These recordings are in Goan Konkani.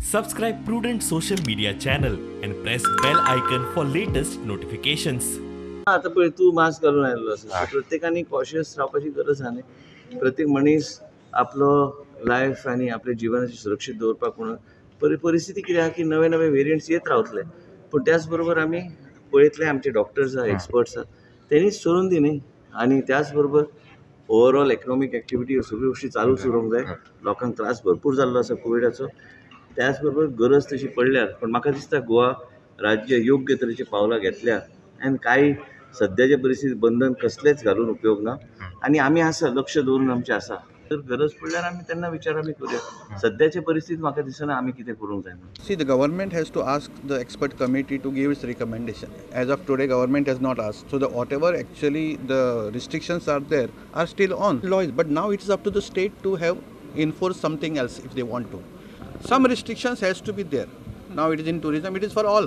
Subscribe Prudent social media channel and press bell icon for latest notifications. आतां पळय तूं मास्क घालून आयिल्लो आसा, प्रत्येकान कॉशियस रावपाची गरज आसा न्ही. प्रत्येक मनीस आपलो लायफ आनी आपल्या जिवनाची सुरक्षीत दवरपाक म्हणून परिस्थिती कितें आहा की नवे नवे वेरियंट्स येत रावतले, पूण त्याच बरोबर आमी पळयतले आमचे डॉक्टर्स आहा, एक्सपर्ट्स आहा, तेणीच सोडून दी न्ही. आनी त्याच बरोबर ओवरऑल इकनॉमीक एक्टिविटी ह्यो सगळ्यो गोश्टी चालूच उरूंक जाय. लोकांक त्रास भरपूर जाल्लो आसा कोविडाचो, त्याच बरोबर गरज तशी पडल्यार, पूण म्हाका दिसता गोवा राज्य योग्य तरेची पावलां घेतल्या आनी कांय सद्याच्या परिस्थितीत बंधन कसलेच घालून उपयोग ना. आनी आमी आसा, लक्ष दवरून आमचें आसा, तर गरज पडल्यार आमी तेन्ना विचार आमी करुया. सद्याच्या परिस्थितीत म्हाका दिसना आमी कितें करूंक जाय. See, the government has to ask the expert committee to give its recommendation. As of today, government has not asked. So the whatever actually the restrictions are there are still on laws. But now it is up to the state to have enforced something else if they want to. Some restrictions has to be there. Now it is in tourism, it is for all.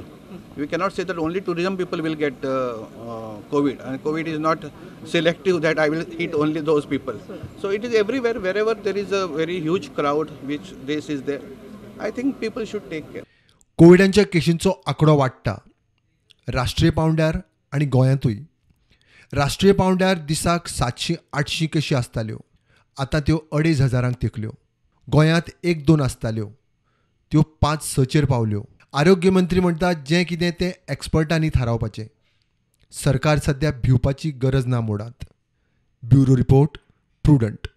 We cannot say that only tourism people will get COVID. And COVID is not selective that I will hit only those people. So it is everywhere, wherever there is a very huge crowd, which this is there. I think people should take care. कोविडांच्या केशींचो आंकडो वाडटा राष्ट्रीय पांवड्यार आनी गोंयांतूय. राष्ट्रीय पांवड्यार दिसाक 700-800 केशी आसताल्यो, आतां त्यो 2500 तेंकल्यो. गोंयांत 1-2 आसताल्यो, त्यो 5-6चेर पावल्यो. आरोग्य मंत्री म्हणटा जें कितें तें एक्सपर्टांनी थारावपाचें. सरकार सद्या भिवपाची गरज ना मोडांत. Bureau report, Prudent.